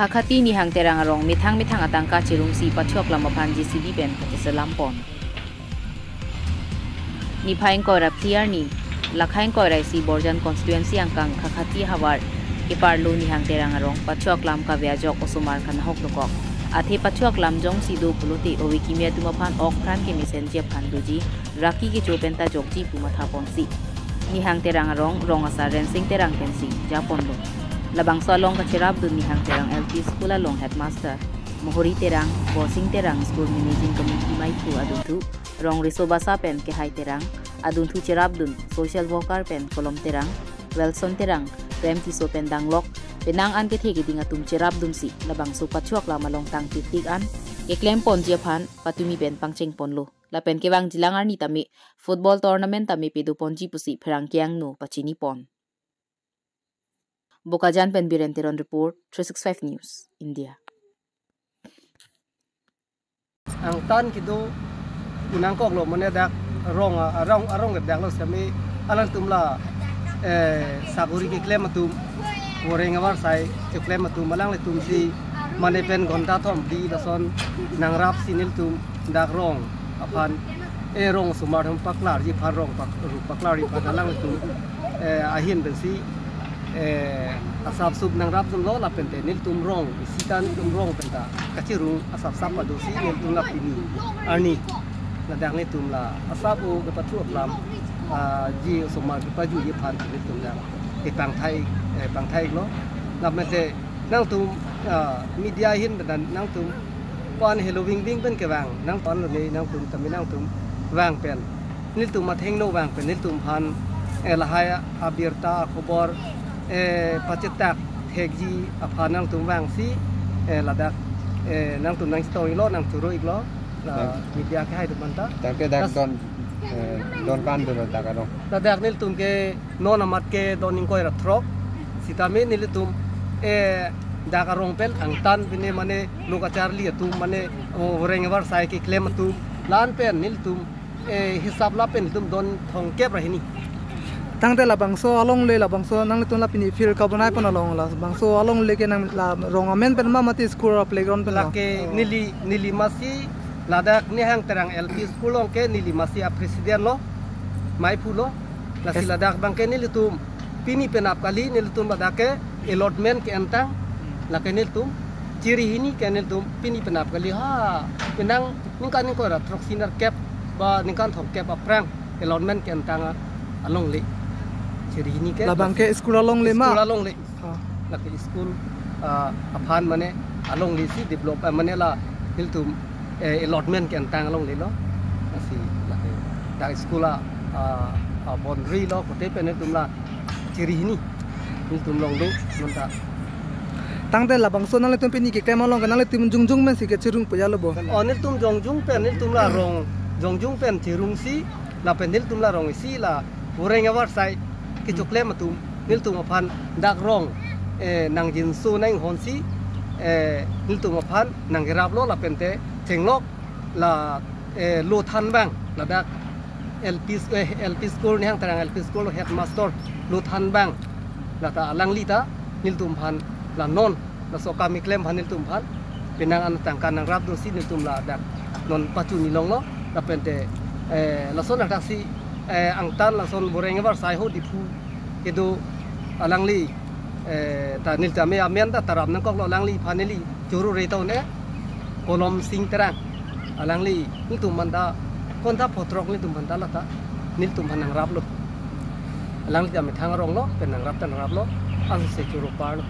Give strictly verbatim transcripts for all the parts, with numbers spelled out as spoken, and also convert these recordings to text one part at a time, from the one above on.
Khakhati Nihang Terang arong methang methang atangka chirungsi pathu aklam aphan J C B pen kacheselam pon. Niphai ingkoi ra phli arni, lakhai ingkoi ra isi Borjan constituency angkang Khakhati havar keparlo Nihang Terang arong pathu aklam kave ajok osomar kanahok dokok. Athe pathu aklam jongsi do pulote ove kimi atum aphan ok pran kemesenji aphan doji, raki kecho penta jokji pu matha ponsi Nihang Terang arong rong asar Rensing Terang pensi japonlo. Labangso along kacherapdun Nihang Terang L P School along headmaster Mohori Terang, Borsing Terang School Managing Committee maiphu adunthu, rong riso basa pen Kehai Terang, adunthu cherapdun social worker pen Kolom Terang, Wilson Terang, Prem Tisso pen danglok, penang an kethe keding atum cherapdunsi labangso pathu aklam along tang tik tik an keklem ponji aphan patumi pen pangcheng ponlo. Lapen kevangjilang arni tame football tournament tame pado ponji pusi pherangke angno pachini pon. Bokajan pen Biren Teron report, three six five News, India. Angtan kedo nangkoklo mane dak rong a-, arong, arong ke daklo sitame alangtum la, eh, sakori keklem atum, voreng avarsai keklem atum, alanglitumsi mane pen ghonta thom di lason nangrapsi nelitum dak rong aphan, eh, rong osomar atum paklarji aphan, rong pak-, ru paklarji aphan alanglitum, eh, ahin pensi, eh, asap sup nangrapdunlo, lapente nelitum rong, isi ta nelitum rong penta kachirung asap sap adosi nelitum la pini arni ladak nelitum la asap o kepathu aklam, ah, ji osomar kepajuji aphan nelitum la kepangthai, eh, pangthailo. Lapente nangtum, ah, media ahin pen nangtum pan helo wing wing pen kevang, nang pan lo ne nangtum tame nangtum vang pen, nelitum athengno vang pen nelitum aphan, eh, lahai abirta akhobor, eh, pachetak thekji aphan nangtum vangsi, eh, ladak, eh, nangtum nangchetong iklo, nangchoro iklo, la Tang- media kehai atum aphanta. Tangte dak Das- don, eh, don kan dolo dak arong. Ladak nelitum ke non amat ke don ingkoi ra throk. Sitame nelitum, eh, dak arong pen angtan pine mane lo kacharli atum mane, o, voreng avarsai keklem atum la-an pen nelitum, eh, hisap lapen nelitum don thomkep ra hini. Tangte labangso alongle, labangso nanglitum la pini field kabonai pon along, labangso alongle ke nang la rong amen pen ma mati school a playground pen ma? Lake neli, neli masi ladak Nihang Terang L P School along ke neli masi a president lo, maiphu lo. Lasi Yes. ladak abangke nelitum pini penap kali, nelitum ladak ke allotment ke-entang, lake nelitum chiri hini ke nelitum pini penap kali ha, penang ningkan ingkoi ra throk senior kep ba ningkan thomkep aphrang allotment ke-entang alongle. Chiri hini ke Labangke school alongle ma? School alongle. Ah. Lake school, ah, aphan mane alongle si develop, ah, mane la nelitum, eh, allotment ke-entang alongle lo. Lasi lake dak school a, ah, ah, boundary lo, kote pen nelitum la chiri hini nelitum longlo nonta. Tangte labangso nanglitum pini keklem along ke nanglitum jongjung pensi kechirung puyalo bo? O, nelitum jongjung pen, nelitum la rong jongjung pen chirungsi, lapen nelitum la rong isi la voreng avarsai kechoklem atum nelitum aphan dak rong, eh, nangjinso nanghonsi, eh, nelitum aphan nangkeraplo, lapente chenglok la, eh, lo than abang ladak L P s-, eh, L P school, Nihang Terang L P school headmaster lo than abang, lata alangli ta nelitum aphan la non laso akam keklem aphan nelitum aphan penang an tangka nangrapdunsi nelitum ladak non pachini longlo, lapente, eh, lason athak si, eh, angtan lason voreng avarsai ho Diphu kedo alangli, eh, ta neli tame amen ta taram nangkoklo, alangli aphan neli choro re ta un-e, Kolom Sing Terang. Alangli nelitum aphanta ghonta pho throk nelitum aphanta lata nelitum aphan nangraplo. Alangli ta methang arong lo, pen nangrap ta nangraplo, ansi choro parlo.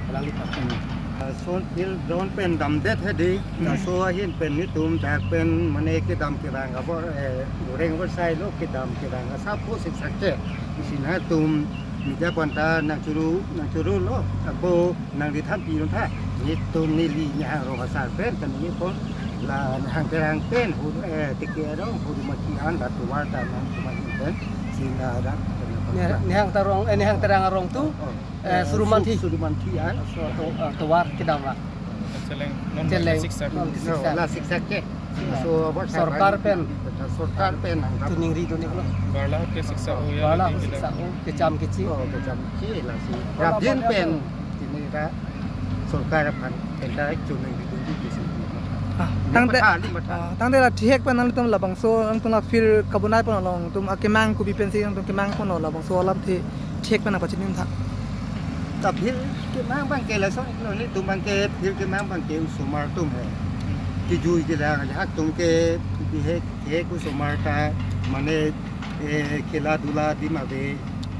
Alangli aphan. Hmm. Ah, son field ground pen damdet hedi, Hmm. laso ahin pen nelitum dak pen mane kedam kevang abor, eh, voreng avarsai lo kedam kevang asap ko siksak ke. Isin ha tum media aphanta nangchoro, nangchorolo. Ako nangri than pi non tha. Nelitum neli Nihang rong asar pen, kan neli pon la Nihang Terang pen, hu, eh, tiki arong, hu mati an, la tovar ta nang tovar pen, sina dak, Nihang, Nihang Terang, eh, Nihang Terang arong tu, Oh, oh. eh, Eh, Surumanthi. Su-, Surumanthi an. So, to-, eh, tovar kedam la. Cheleng, non Cheleng, siksak. Non No, siksak. la siksak ke. So, what Sorkar happened? pen. Sorkar pen nang. Tu ningri dun iklo. Barla ke siksak o ya, Barla lagi ke kita. siksak o, kecham kechi. Oh, kecham kechi lasi. Barla Rapjin barla pen. tu. Tini ra. Sorkar aphan enta ek chuneng di dun di sing. Ah, tangte, patha, lim patha. Ah, tangte la thihek pen nangtum labangso, nangtum la field kabonai pon along, nangtum akemang kopi pensi nangtum kemang pon labangso alam thi, thihek pen nangpachini tha. Ta field kemang abang ke lason, no, nelitum abang ke field kemang abang ke osomar atum he. Kejui kelang ajahak atum ke bihek, hek osomar ta mane, eh, khela dula adim ave,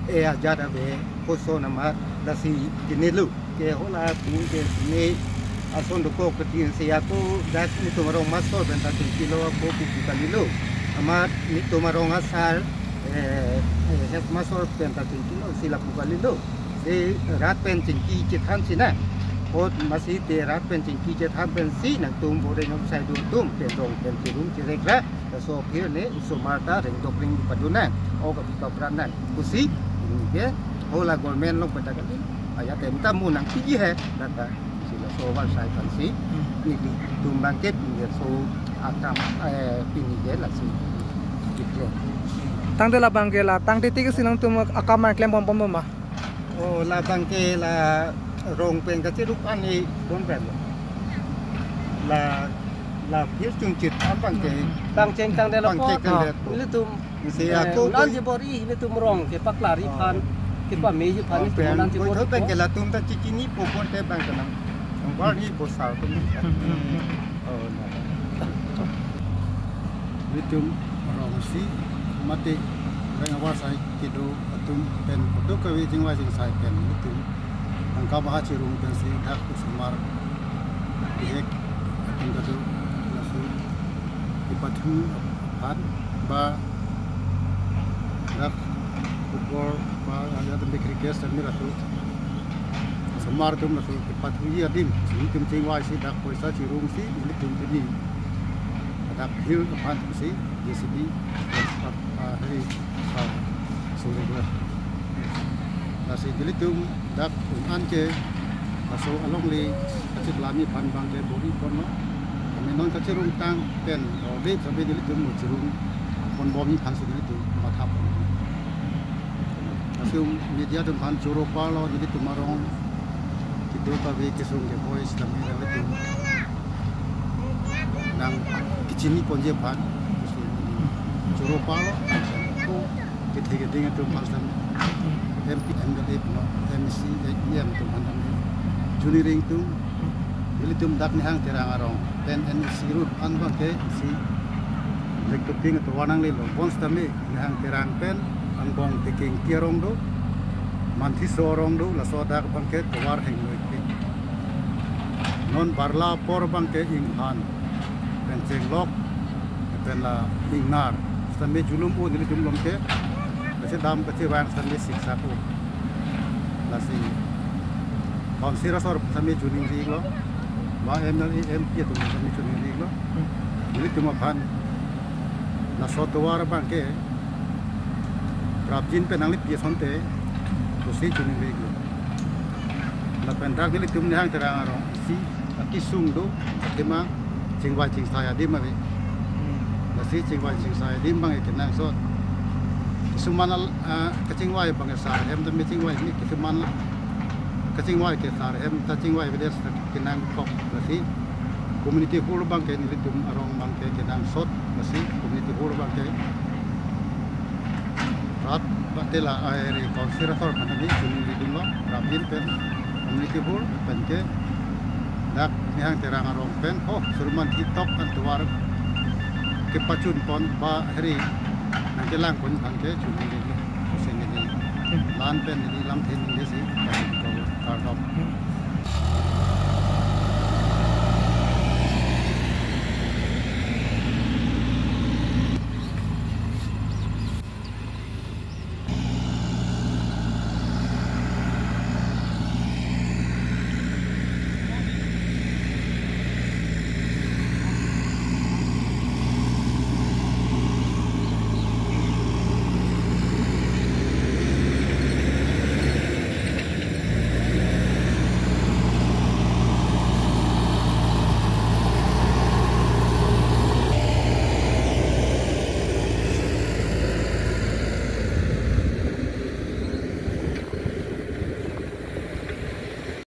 eh, ajat ave, koson amat, lasi kenelo. Ke hala pu ke ne ason dokok keti si ako dak nelitum arong mastor pen ta chingkilo ako pu kalilo. Amat nelitum arong asar, eh, eh, headmaster pen ta chingkilo si lapu kalilo. Si rat pen chingki chethan si na. Apot masi te rat pen chingki chethan pensi nangtum boreng angsai do atum pen rong pen chirung chirekra. Laso aphi ne osomar ta rengdok ring padun nang, o kapi kapran nang. Pusi, ini ke, hala government along pen ta kali, aya tem ta mo nangpiji he, data, si laso avarsai pensi, Hmm. nelitum abang ke pini so akam, eh, pini ke lasi, gitu. Tangte labang ke la, tangte tik si nangtum akam klem pon pon ma? Oh, labang ke la rong pen kachiruk ani bon pen. La, la field chungchit abang ke. Bang cheng tangte la pon. Bang cheng tangte la pon. Nelitum, Si eh, ako ulang koi- je bor-i nelitum rong ke paklar-i Oh. phan, kepameji phan Oh, nelitum pen, ulang je koi bor-i thot pen pon. Ke latum ta chichini po pon te abang ke nang. Ang bar ni bosar atum. Oh, na. Nelitum rong si mate reng avarsai kedo atum pen kadokave chingvai chingsai pen nelitum tangka baha chirung pensi dak osomar bihek atum kado laso kepathu aphan ba dak football ba ajat atum ke cricket sitame laso osomar atum laso kepathuji adim nelitum chingvai si dak poisa chirung si nelitum pini dak field aphan si J C B, ah, hari, ah, sore dua. Lasi nelitum dak un-an ke, laso alongle, kachipalami aphan abang ke bor-i ponlo. Kami non kachirung tang pen, o de, sabi nelitum mo chirung ponbomji aphan si nelitum matha pon. Lasi media atum aphan choro palo, nelitum arong kedokave kesung kevoi sitame nelitum nangkachini ponji aphan. Choro palo, kethe keding atum aphan sitame, M P, M L A, M C, E M atum aphan sitame, choningri atum, nelitum dak Nihang Terang arong pen N E C road an abang ke si black topping atovar nanglelo, bonsitame Nihang Terang pen angbong tekeng ke arong do, Manthiso arong do, laso adak abang ke tovar hengloi ke. Non barla apor abang ke inghan pen chenglok pen la ingnar. Sitame julum o nelitum along ke, kachedam kachevang sitame siksak o. Lasi council asor sitame choningrilo, ba M L A, M P atum sitame choningrilo. Nelitum aphan laso tovar abang ke prapjin pen nanglepi asonte pusi choningrilo. Lapen dak nelitum Nihang Terang arong si akesung do, tema chingvai chingsai adim ave. Lasi chingvai chingsai adim abang kenangsot. Kisuman al, ah, kachingvai abang ke sar hem tame chingvai ni kisuman kachingvai ke sar hem ta chingvai village ta kenangkok lasi community hall abang ke nelitum arong abang ke kenangsot lasi community hall abang ke rat batela ai re council asor kami choningridunlo prapjin pen community hall pen ke dak Nihang Terang arong pen ho suruman hitok an tovar kepachun pon ba hari nangkelang pon abang ke choningri seng ini lan pen ini lamthe ningri si kardom.